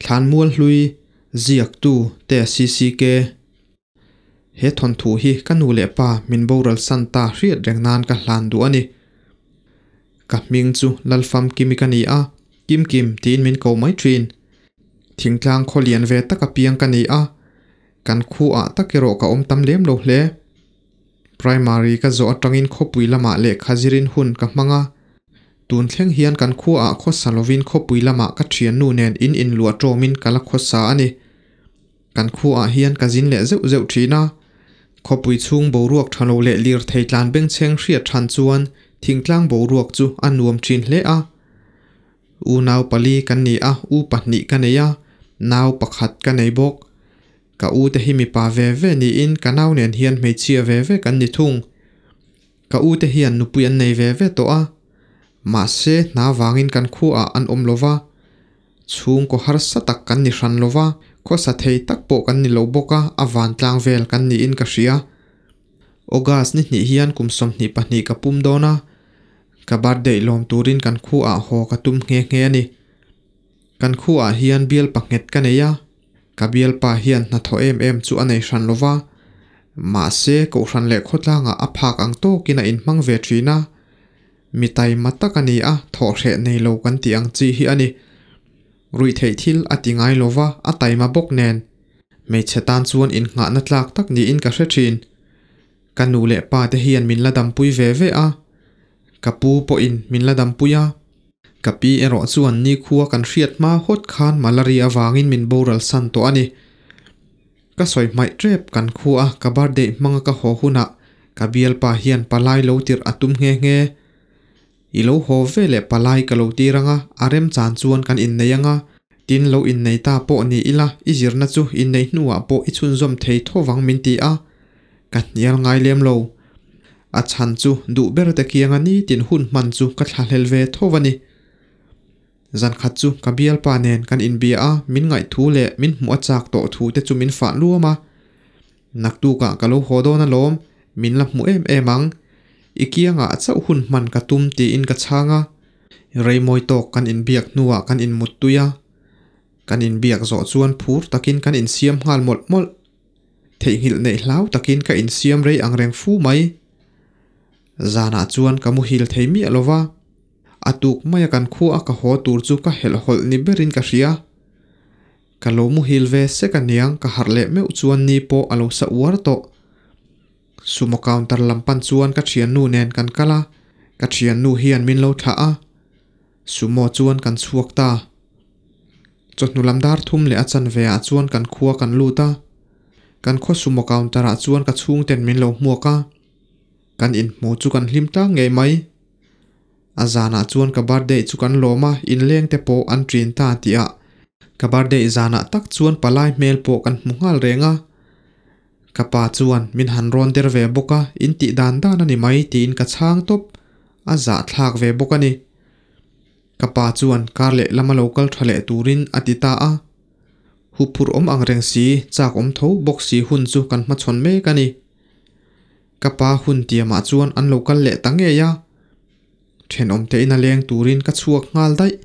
Thlanmual hlui ziaktu te CCK. He thawnthu hi ka nu leh pa min boral san ta hriat reng nan ka hlan duh a ni. Ka hming chu Lalfam Kimi ka ni a, Kim Kim tiin min ko mai thin. Thingtlang khaw lian ve tak apiang ka ni a, kan khu ah tak erawh ka awm tam lem lo hle. Primary ka zawh atangin khawpui lamah lehkha zirin hun ka hmang a, tun thleng hian kan khuaah khawsa lovin khawpui lamah ka thiannu nen in inluah tawmin ka la khawsa a ni. Kan khuaah hian ka zin leh zeuh zeuh thin a, khawpui chhung boruak tha lo leh lirthei tlan bengchheng hriat than chuan thingtlang boruak chu a nuam thin hle a. Unau pali kan ni a, u pahnih ka nei a, nau pakhat ka nei bawk. Ka u te hi mipa ve ve niin ka nau nen hian hmeichhia ve ve kan ni thung. Ka u te hian nupui an nei ve ve tawh a, mahse hna vangin kan khuaah an awm lo va, chhungkaw harsa tak kan ni hran lo va, khawsa thei tak pawh kan ni lo bawk a, a vantlang vel kan niin ka hria. August ni hnih hian kum 22 ka pum dawn a, ka birthday lawm turin kan khuaah haw ka tum nghe nghe a ni. Kan khuaah hian bial panghet ka nei a, Ka bialpa hian hnathawh em em chu a nei hran lo va, mahse kohhran leh khawtlangah a phak ang tawkin a inhmang ve thin a. Mi taima tak a ni a, thawhhreh nei lo kan tih ang chi hi a ni. Ruihtheih thil a ti ngai lo va, a taima bawk nen. Hmeichhe tan chuan innghahna tlak tak niin ka hre thin. Ka nu leh pa te hian min la dampui ve ve a, ka pu pawhin min la dampui a. Ka pi erawh chuan nikhua kan hriat hma hawt khan malaria avangin min boral san tawh a ni. Ka sawi hmaih tep kan khu a, ka birthday hmanga ka haw hunah ka bialpa hian palai lo tirh a tum nghe nghe. I lo haw ve leh palai ka lo tir anga, a remchan chuan kan innei anga, tin lo innei ta pawh ni ila i zirna chu innei hnuah pawh i chhunzawm thei thovang min ti a, ka hnial ngai lem lo. A chhan chu duh ber te kianga nitin hun hman chu ka thlahlel ve tho a ni. Zan khat chu ka bialpa nen kan inbia a, min ngaih thu leh min hmuh a chak tawh thu te chu min fah luam a. Naktukah ka lo haw dawn alawm, min la hmu em em ang. I kiangah chauh hun hman ka tum tiin ka chhang a. Reimawi tawk kan inbiak hnuah kan inmuttui a. Kan inbiak zawh chuan phur takin kan insiam nghal mawlh mawlh. Theihnghilh neih hlau takin ka insiam rei ang reng fu mai. Zanah chuan ka muhil thei miah lo va, a tuk maia kan khua a ka haw tur chu ka helh hawlh ni berin ka hria. Ka lo muhil ve sek a niang ka harh leh meuh chuan ni pawh a lo sa uar tawh. Sumo counter lam pan chuan ka thiannu nen kan kal a, ka thiannu hian min lo thlah a. Sumo chuan kan chhuak ta. Chawhnu lam dar thum leh a chanve ah chuan kan khua kan lut a, kan khaw sumo counter ah chuan ka chhungten min lo hmuak a, kan inhmu chu kan hlim tlang ngei mai. A zanah chuan ka birthday chu kan lawm a, inleng te pawh an ṭin ta tih ah ka birthday zanah tak chuan palai hmel pawh kan hmu nghal reng a. Ka pa chuan min han rawn der ve bawk a, in tih dan dan a ni mai tiin ka chhang tawp, a zahthlak ve bawk a ni. Ka pa chuan kar leh lama lo kal tha leh turin a ti ta a. Huphurh awm ang reng si, chak awm tho bawk si hun chu kan hmachhawn mek a ni. Ka pa hun tiamah chuan an lo kal leh ta ngei a. Thenawm te ina leng turin ka chhuak nghal daih.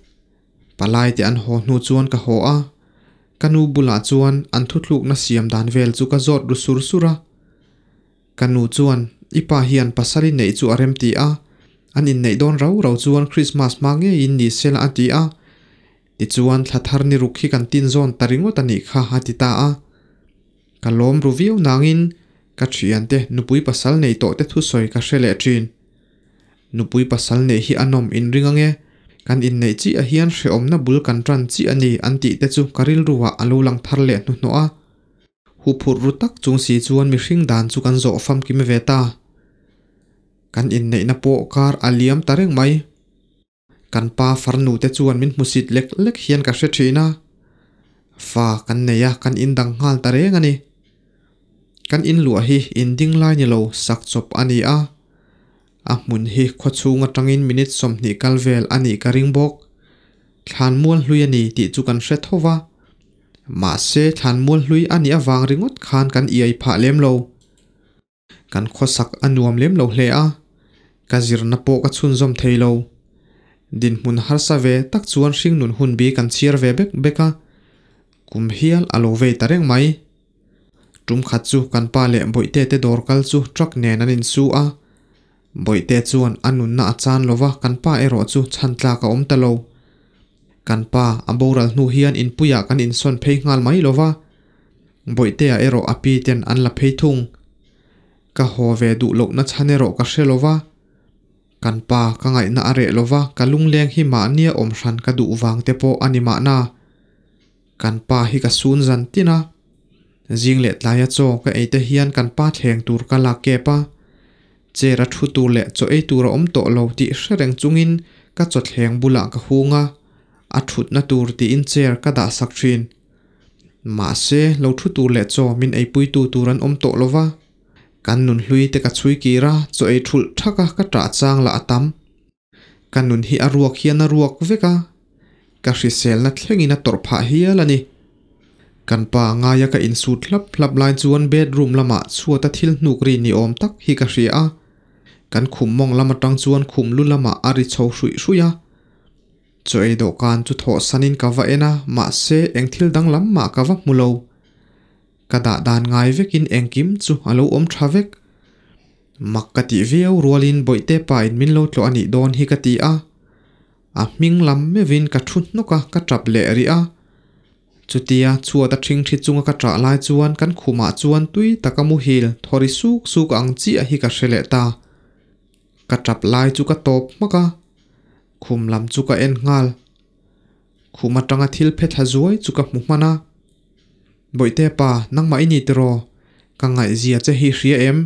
Palai te an haw hnu chuan ka haw a. Ka nu bulah chuan an thuthlukna siam dan vel chu ka zawt ru sur sur a. Ka nu chuan, I pa hian pasal i neih chu a rem ti a, an inneih dawn rau rau chuan Christmas hma ngeiin ni sela a ti a. Tichuan thla thar ni ruk hi kan tin zawn ta ringawt a nih kha a ti ta a. Ka lawm ru viau nangin ka thiante nupui pasal nei tawh te thusawi ka hre leh thin. Nupui pasal neih hi a nawm inring ange, kan inneih chiah hian hrehawmna bul kan tan chiah a ni an tih te chu ka rilru ah a lo lang thar leh hnuhnawh a. Huphurh ru tak chung si chuan mihring dan chu kan zawh famkim ve ta. Kan inneihna pawh kar a liam ta reng mai. Kan pa farnu te chuan min hmusit lek lek hian ka hre thin a. Fa kan nei a, kan indang nghal ta reng a ni. Kan inluah hi inding lai ni lo sak chawp a ni a. A hmun hi khawchhung atangin minute 20 kal vel a nih ka ring bawk. Thlanmual hlui a ni tih chu kan hre tho va. Mahse thlanmual hlui a nih avang ringawt khan kan iai phah lem lo. Kan khawsak a nuam lem lo hle a, ka zirna pawh ka chhunzawm thei lo. Dinhmun harsa ve tak chuan hringnun hun bi kan chhiar ve bek bek a. Kum hial a lo vei ta reng mai. Tum khat chu kan pa leh Bawihte te dawr kal chu truck nen an insu a. Bawihte chuan a nunna a chan lova kan pa erawh chu chhan tlak a awm ta lo. Kan pa a boral hnu hian inpuiah kan insawn phei nghal mai lova, Bawihtea erawh a pi ten an la phei thung. Ka haw ve duh lohna chhan erawh ka hre lova. Kan pa ka ngaihna a reh lova ka lungleng hi mahnia awm hran ka duh vang te pawh a ni mahna. Kan pa hi ka sun zan tin a. Zing leh tlaia chaw ka ei te hian kan pa thleng tur ka lak kep a. Chair a thu tur leh chaw ei tur a awm tawh lo tih hre reng chungin ka chaw thleng bulah ka hung a, a thutna tur tiin chair ka dah sak thin. Mahse, lo thu tur leh chaw min eipuitu tur an awm tawh lo va. Kan nunhlui te ka chhui kir a, chaw ei thulh thak a ka ṭah chang lah a tam. Ka nun hi a ruak hian a ruak vek a, ka hriselna thlengin a tawrh phah hial a ni. Kan pa ngaia ka insut hlap hlap lai chuan bedroom lamah chhuata thil hnuk ri ni awm tak hi ka hria a, kan khum mawng lam atang chuan khum lu lamah a ri chho hruih hruih a. Chaw ei dawhkan chu thawhsanin ka va en a, mahse eng thil danglam mah ka va hmu lo. Ka dah dan ngai vekin engkim chu a lo awm tha vek. Mak ka tih viau rualin Bawihte pa in min lo tlawh a nih dawn hi ka ti a. A hming lam meuhin ka thu hnawk a, ka tap leh rih a. Chutia chhuat a ṭhingṭhi chunga ka ṭah lai chuan kan khumah chuan tui taka muhil thawri suk suk ang chiah hi ka hre leh ta. Ka ṭap lai chu ka tawp hmak a, khum lam chu ka en nghal. Khum aṭanga thil phe thla zuai chu ka hmu hman a. Bawihte pa, nangmah i ni tiraw? Ka ngaihzia che hi hria em?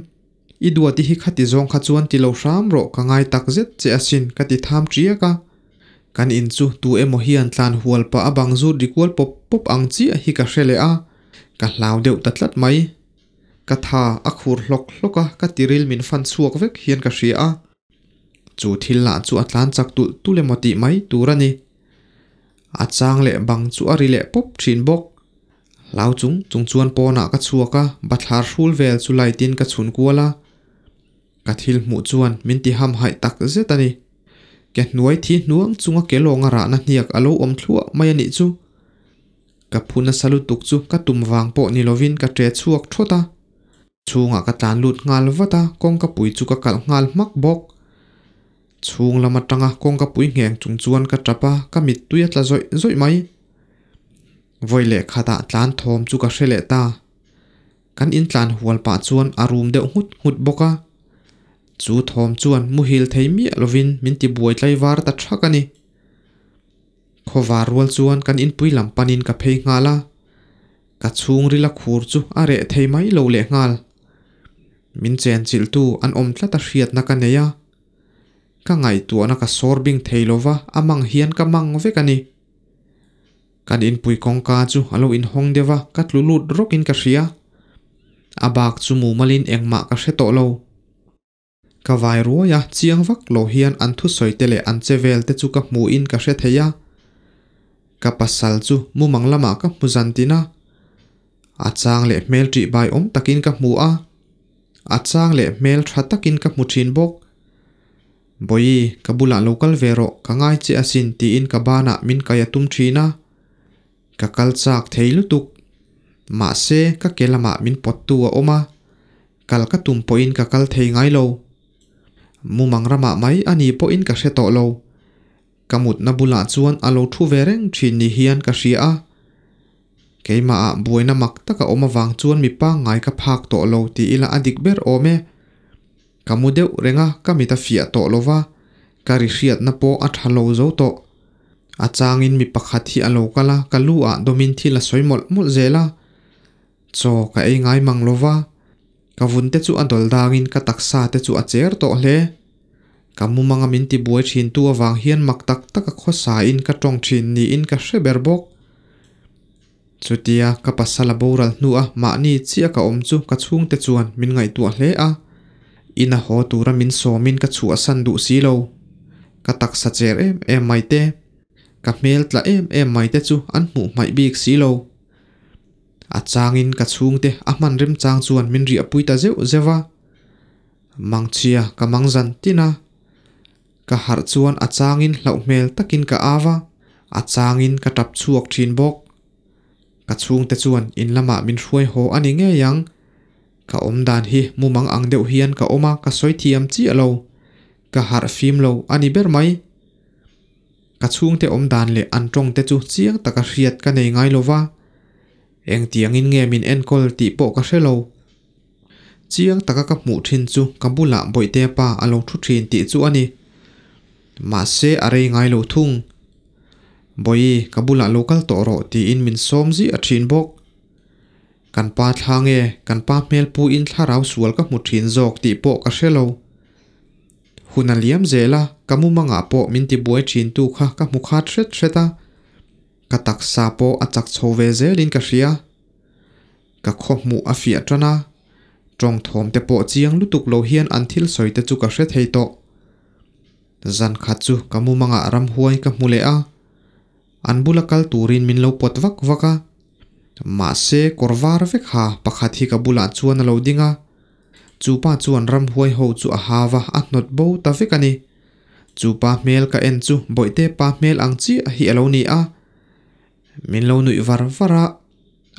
I duati hi khati zawng kha chuan ti lo hram rawh ka ngai tak zet che asin ka ti tham ṭiak a. Kan in chu tu emaw hian tlan hual pah a bang zut ri kual pawp pawp ang chiah hi ka hre leh a, ka hlau deuh ta tlat mai. Ka tha a khur hlawk hlawk a, ka tiril min fan chhuak vek hian ka hria a. Chu thil lah chu a tlan chak tulh tulh emaw tih mai tur a ni. A chang leh bang chu a ri leh pawp thin bawk. Hlau chung chung chuan pawnah ka chhuak a, bathlar hrul vel chu light in ka chhun kual a. Ka thil hmuh chuan min ti hamhaih tak zet a ni. Ke hnuai thi hnuang chunga ke lawnga rahna hniak a lo awm thluah mai a nih chu. Ka phu nasa lutuk chu ka tum vang pawh ni lovin ka ṭe chhuak thawt a. Chhungah ka tlan lut nghal vat a, kawngka pui chu ka kalh nghal hmak bawk. Chhung lam atanga kawngka pui ngheng chung chuan ka tap a, ka mittui a tla zawih zawih mai. Vawi leh khatah tlan thawm chu ka hre leh ta. Kan intlan hual pah chuan a rum deuh nghut nghut bawk a. Chu thawm chuan muhil thei miah lovin min ti buai tlaivar ta thak a ni. Khawvar rual chuan kan inpui lam panin ka phei nghal a. Ka chhungril a khur chu a reh thei mai lo lehnghal. Min chenchilhtu an awm tlat a hriatna ka nei a. Ka ngaihtuahna ka sawr bing thei lova a mang hian ka mang vek a ni. Kan inpui kawngka chu a lo inhawng deuh a, ka tlu lut rawkin ka hria. A bak chu mumalin engmah ka hre tawh lo. Ka vai ruai a, chiang vak lo hian an thusawi te leh an che vel te chu ka hmuhin ka hre thei a. Ka pasal chu mumang lamah ka hmu zan tin a. A chang leh hmel ṭih bai awm takin ka hmu a. A chang leh hmel ṭha takin ka hmu ṭhin bawk. Bawihi, ka bulah lo kal ve rawh, ka ngai che asin tiin ka banah min kai a tum ṭhin a. Ka kal chak thei lutuk. Mahse, ka ke lamah min pawttu a awm a. Kal ka tum pawhin ka kal thei ngai lo. Mumang ramah mai a ni pawhin ka hre tawh lo. Ka mutna bulah chuan a lo thu ve reng thin ni hian ka hria a. Keimahah buaina mak taka awm avang chuan mi pangngai ka phak tawh lo ti ila a dik ber awm e. Ka mu deuh reng a, ka mit a fiah tawh lo va, ka ri hriatna pawh a tha lo zo tawh. A changin mi pakhat hi a lo kal a, ka lu ah dawmin thil a sawi mawlh mawlh zel a. Chaw ka ei ngai mang lo va, ka vun te chu a dawl dangin ka taksa te chu a cher tawh hle. Ka mumanga min ti buai thin tu avang hian mak tak tak a khawsa in ka tawng thin niin ka hre ber bawk. Chutia ka pasal a boral hnu a mahni chiah ka awm chu ka chhungte chuan min ngaihtuah hle a, in a haw tura min sawmin ka chhuahsan duh si lo. Ka taksa cher em em mai te, ka hmel tla em em mai te chu an hmuh hmaih bik si lo. A changin ka chhungte a hman remchang chuan min riahpui ta zeuh zeuh a. Mangchhia ka mang zan tin a. Ka harh chuan a changin hlauh hmel takin ka au a, a changin ka tap chhuak thin bawk. Ka chhungte chuan in lamah min hruai haw a ni ngei ang. Ka awm dan hi mumang ang deuh hian ka awm a, ka sawi thiam chiah lo. Ka harh fim lo a ni ber mai. Ka chhungte awm dan leh an tawng te chu chiang taka hriat ka nei ngai lo va, engtiangin nge min enkawl tih pawh ka hre lo. Chiang taka ka hmuh thin chu ka bulah Bawihte pa a lo thu thin tih chu a ni. Mahse a rei ngai lo thung. Bawihi ka bulah lo kal tawh rawh tiin min sawm ziah thin bawk. Kan pa thla nge kan pa hmel pu in thlarau sual ka hmu thin zawk tih pawh ka hre lo. Hun a liam zel a, ka mumangah pawh min tibuai thin tu kha ka hmu khat hret hret a. Ka taksa pawh a chak chho ve zelin ka hria. Ka khaw hmuh a fiah tan a, tawng thawm te pawh chiang lutuk lo hian an thil sawi te chu ka hre thei tawh. Zan khat chu ka mumangah ramhuai ka hmu leh a, an bula kal turin min lo pawt vak vak a. Mahse kawr var vek ha pakhat hi ka bulah chuan a lo ding a, chu pa chuan ramhuai ho chu a hau a, a hnawt bo ta vek a ni. Chu pa hmel ka en chu Bawihte pa hmel ang chiah hi a lo ni a. Min lo nuih var var a,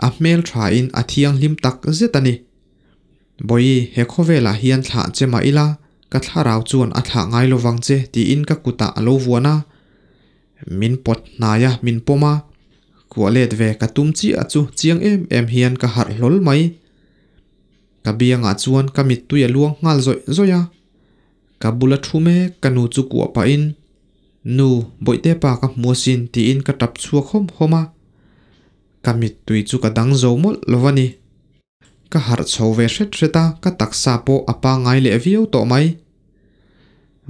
a hmel thain a thianghlim tak zet a ni. Bawihi, he khawvelah hian thlah che mah ila, ka thlarau chuan a thlah ngai lovang che tiin ka kutah a lo vuan a. Min pawt hnai a, min pawm a. Kuah let ve ka tum chiah chu chiang em em hian ka harh hlawl mai. Ka biangah chuan ka mittui a luang nghal zawih zawih a. Ka bula thu mek ka nu chu kuah pahin, Nu, Bawihte pa ka hmu asin tiin ka tap chhuak hawm hawm a. Ka mittui chu ka dang zo mawlh lo a ni. Ka harh chho ve hret hret a, ka taksa pawh a pangngai leh viau tawh mai.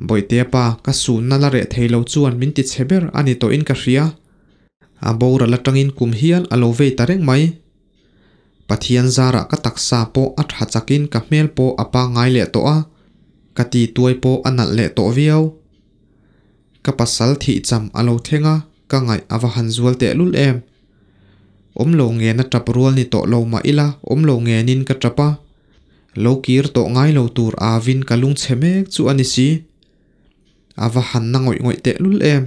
Bawihtea pa ka sunna la reh thei lo chuan min ti chhe ber a ni tawhin ka hria. A boral atangin kum hial a lo vei ta reng mai. Pathian zarah ka taksa pawh a tha chakin ka hmel pawh a pangngai leh tawh a, ka ti tuai pawh a nalh leh tawh viau. Ka pasal thih cham a lo thleng a, ka ngaih a va han zual tehlul em. Awm lo ngen a tap rual ni tawh lo mah ila awm lo ngenin ka tap a, lo kir tawh ngai lo tur avin ka lungchhe mek chu a ni si. A va han na ngawih ngawih tehlul em.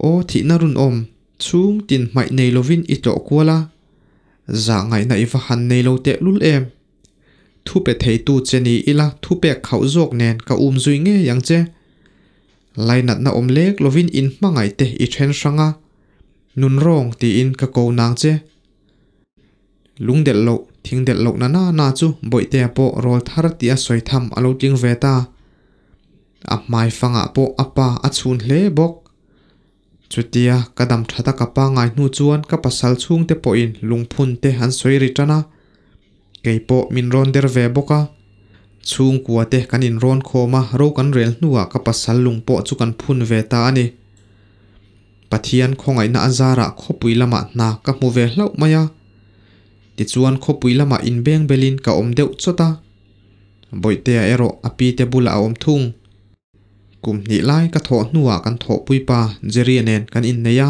Aw thihna runawm chhung tin hmaih nei lovin i tlawh kual a, zah ngaihna i va han nei lo tehlul em. Thu pe theitu che ni ila thu pek khauh zawk nen ka um zui ngei ang che. Lainatna awm lek lovin in hmangaih te i then hrang a, nun rawng tiin ka ko nang che. Lungdelh loh, thingdelh loh na na na chu Bawihtea pawh rawl thar tia sawi tham a lo tling ve ta. A hmai fangah pawh a pa a chhun hle bawk. Chutia ka dam that a ka pangai hnu chuan ka pasal chhungte pawhin lungphun te an sawi ri tan a, kei pawh min rawn der ve bawk a. Chhungkua te kan inrawn khawm a, ro kan rel hnuah ka pasal lung pawh chu kan phun ve ta a ni. Pathian khawngaihna a zarah khawpui lamah hna ka hmu ve hlauh mai a. Tichuan khawpui lamah inbeng belin ka awm deuh chawt a. Bawihtea erawh a pi te bulah a awm thung. Kum hnih lai ka thawh hnuah kan thawhpui pa Jerry-a nen kan innei a.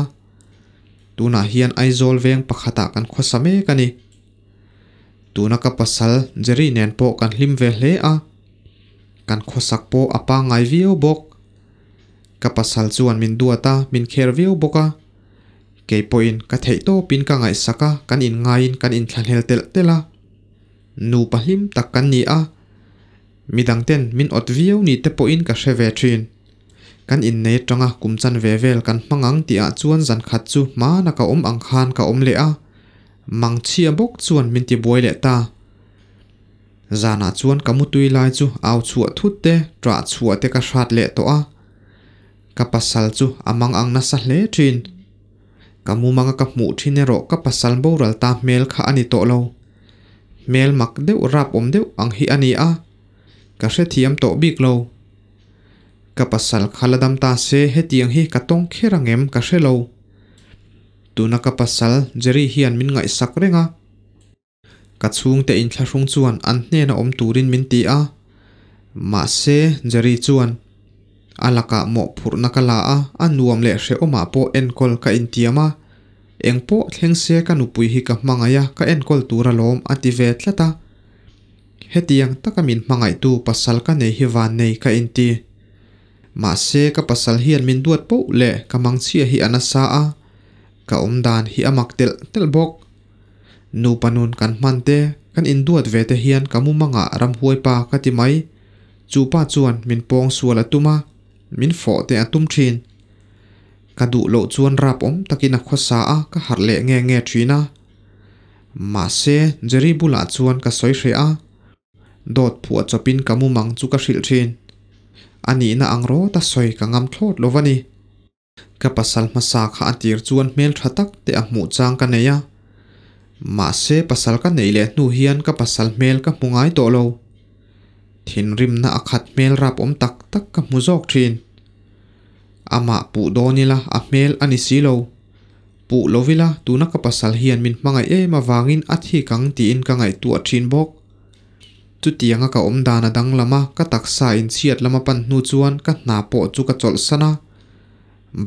Tunah hian Aizawl veng pakhatah kan khawsa mek a ni. Tuna ka pasal Jerry nen pawh kan hlim ve hle a. Kan khawsak pawh a pangngai viau bawk. Ka pasal chuan min duat a, min kher viau bawk a. Kei pawhin ka theih tawpin ka ngaihsak a, kan inngaiin kan inthlahlel telh telh a. Nupa hlim tak kan ni a. Midangten min awt viau ni te pawhin ka hre ve thin. Kan innei atanga kum chan ve vel kan hmang ang tihah chuan zan khat chu hmana ka awm ang khan ka awm leh a, mangchhia bawk chuan min ti buai leh ta. Zanah chuan ka mutui lai chu au chhuah thut te, ṭah chhuah te ka hrat leh tawh a. Ka pasal chu a mang ang nasa hle thin. Ka mumanga ka hmuh thin erawh ka pasal boral ta hmel kha a ni tawh lo. Hmel mak deuh rap awm deuh ang hi a ni a, ka hrethiam tawh bik lo. Ka pasal kha la dam ta se hetiang hi ka tawng kher ang em ka hre lo. Tuna ka pasal Jerry hian min ngaihsak reng a. Ka chhungte inthlahrung chuan an hnena awm turin min ti a, mahse Jerry chuan a lakah mawhphurhna ka la a, a nuam leh hrehawmah pawh enkawl ka intiam a, engpawh thleng se ka nupui hi ka hmangaih a, ka enkawl tur alawm a ti ve tlat a. Hetiang taka min hmangaihtu pasal ka nei hi vannei ka inti. Mahse ka pasal hian min duat poh leh ka mangchhia hi a nasa a. Ka awmdan hi a mak telh telh bawk. Nupa nun kan hman te, kan induat ve te hian ka mumangah ramhuai pa ka ti mai. Chu pa chuan min pawng sual a tum a, min fawh te a tum thin. Ka duh loh chuan rap awm takin a khawsa a, ka harh leh nge nge thin a. Mahse, Jerry bulah chuan ka sawi hreh a. Dawt phuah chawpin ka mumang chu ka hrilh thin. A nihna ang rawt a sawi ka ngam thlawt lo va ni. Ka pasal hmasa kha a tir chuan hmel tha tak te a hmuh chang ka nei a. Mahse pasal ka neih leh hnu hian ka pasal hmel ka hmu ngai tawh lo. Thinrimna a khat hmel rap awm tak tak ka hmu zawk thin. Amah puh dawn ila a hmel a ni si lo. Puh lo ila tuna ka pasal hian min hmangaih em avangin a thik ang tiin ka ngaihtuah thin bawk. Chutianga ka awm dan a danglam a, ka taksa inchhiat lama pan hnu chuan ka hna pawh chu ka chawlhsan a.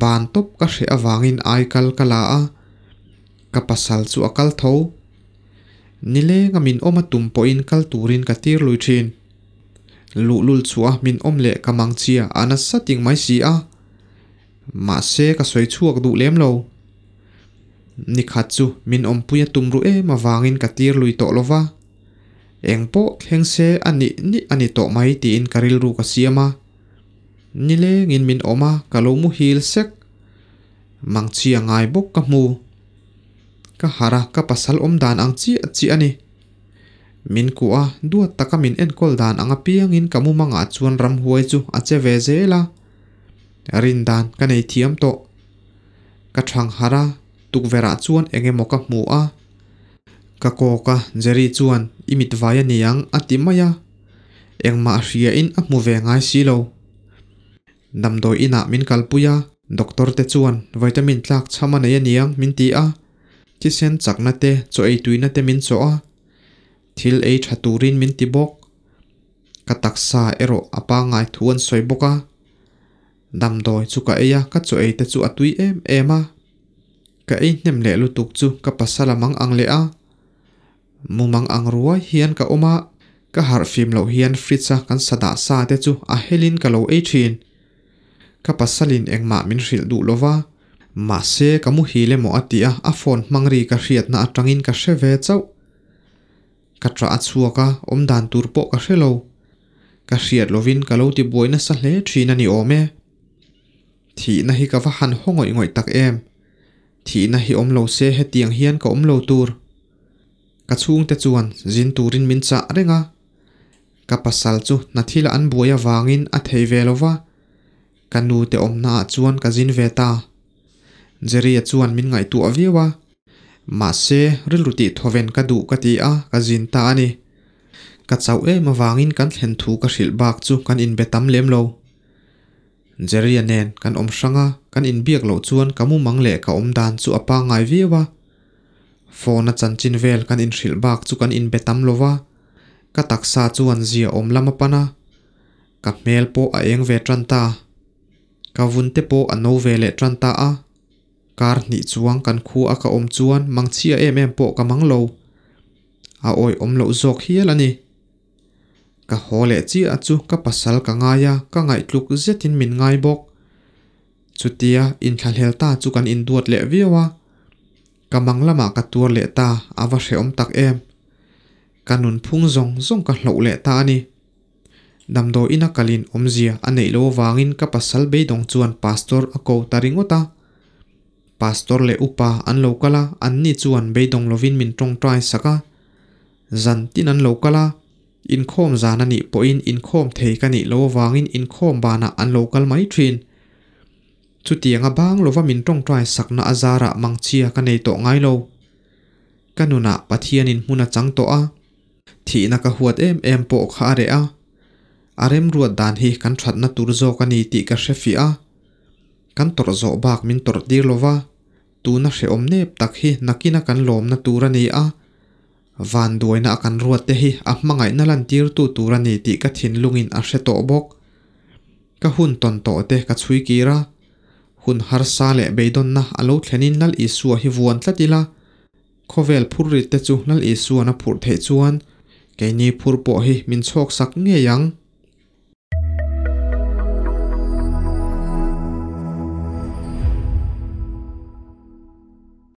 Ban tawp ka hreh avangin ai kal ka la a, ka pasal chu a kal tho. Nilenga min awm a tum pawhin kal turin ka tir lui thin. Luhlul chhuah a min awm leh ka mangchhia a nasa ting mai si a. Mahse ka sawi chhuak duh lem lo. Nikhat chu min awmpui a tum ruh em avangin ka tir lui tawh lova. Eng pawh thleng se a nih nih a ni tawh mai tiin ka rilru ka siam a. Nilengin min awm a, ka lo muhil sek. Mangchhia ngai bawk ka hmu. Ka harh a, ka pasal awm dan ang chiah chiah a ni. Min kuah a, duat taka min enkawl dan ang apiangin ka mumangah chuan ramhuai chu a che ve zel a. Rin dan ka nei thiam tawh. Ka thang harh a, tukverhah chuan eng emaw ka hmu a. Ka kawk a, Jerry chuan i mit vai a ni ang a ti mai a. Engmah hria in a hmu ve ngai si lo. Damdawi inah min kalpui a, doctor te chuan vitamin tlak chham a nei a niang min ti a. Thisen chakna te, chaw ei tuina te min chawh a. Thil ei tha turin min ti bawk. Ka taksa erawh a pangngai thu an sawi bawk a. Damdawi chu ka ei a, ka chaw ei te chu a tui em em a. Ka ei hnem leh lutuk chu ka pasal a mang ang leh a. Mumang ang ruai hian ka awm a, ka harh fim loh hian fridge a kan sa dah sa te chu a helin ka lo ei thin. Ka pasalin engmah min hrilh duh lo va, mahse ka muhil emaw a ti a, a phone hmang ri ka hriatna atangin ka hre ve chauh. Ka ṭah a chhuak a, awm dan tur pawh ka hre lo. Ka hriat lovin ka lo ti buai nasa hle ṭhin a ni awm e. Thihna hi ka va han haw ngawih ngawih tak em! Thihna hi awm lo se hetiang hian ka awm lo tur. Ka chhungte chuan zin turin min chah reng a. Ka pasal chu hna thila an buai avangin a thei ve lo va, ka nute awmnaah chuan ka zin ve ta. Jerry-a chuan min ngaihtuah viau a, mahse rilru tih thawven ka duh ka ti a, ka zin ta a ni. Ka chauh em avangin kan thlen thu ka hrilh bak chu kan inbe tam lem lo. Jerry-a nen kan awm hrang a, kan inbiak loh chuan ka mumang leh ka awm dan chu a pangngai viau a. Phone-a chanchin vel kan inhrilh bak chu kan inbe tam lo va, ka taksa chuan zia awm lam a pan a, ka hmel pawh a eng ve tan ta. Ka vun te pawh a no ve leh tan ta a. Kar hnih chuang kan khu a ka awm chuan mangchhia em em pawh ka mang lo. A awih awm loh zawk hial a ni. Ka haw leh chiah chu ka pasal ka ngai a, ka ngaihtluk zetin min ngai bawk. Chutia inthlahlel ta chu kan induat leh viau a, ka mang lamah ka tuar leh ta a va hrehawm tak em. Ka nunphung zawng zawng ka hloh leh ta a ni. Damdawi ina kalin awmzia a neih loh avangin ka pasal beidawng chuan pastor a ko ta ringawt a. Pastor leh upa an lo kal a, anni chuan beidawng lovin min tawngtai sak a. Zan tin an lo kal a, inkhawm zan a nih pawhin inkhawm thei ka nih loh avangin inkhawm banah an lo kal mai thin. Chutianga bang lova min tawngtai sakna a zarah mangchhia ka nei tawh ngai lo. Ka nunah Pathianin hmun a chang tawh a, thihna ka huat em em pawh kha a reh a. A remruat dan hi kan thatna tur zawk a ni tih ka hre fiah a. Kan tawrh zawh bak min tawrh tir lova, tuna hrehawm nep tak hi nakina kan lawmna tur a ni a. Vanduaina a kan ruat te hi a hmangaihna lantirtu tur a ni tih ka thinlungin a hre tawh bawk. Ka hun tawn tawh te ka chhui kir a, hun harsa leh beidawnna a lo thlenin Lal Isua hi vuan tlat ila, khawvel phur rit te chu Lal Isuan a phurh theih chuan keini phur pawh hi min chhawk sak ngei ang.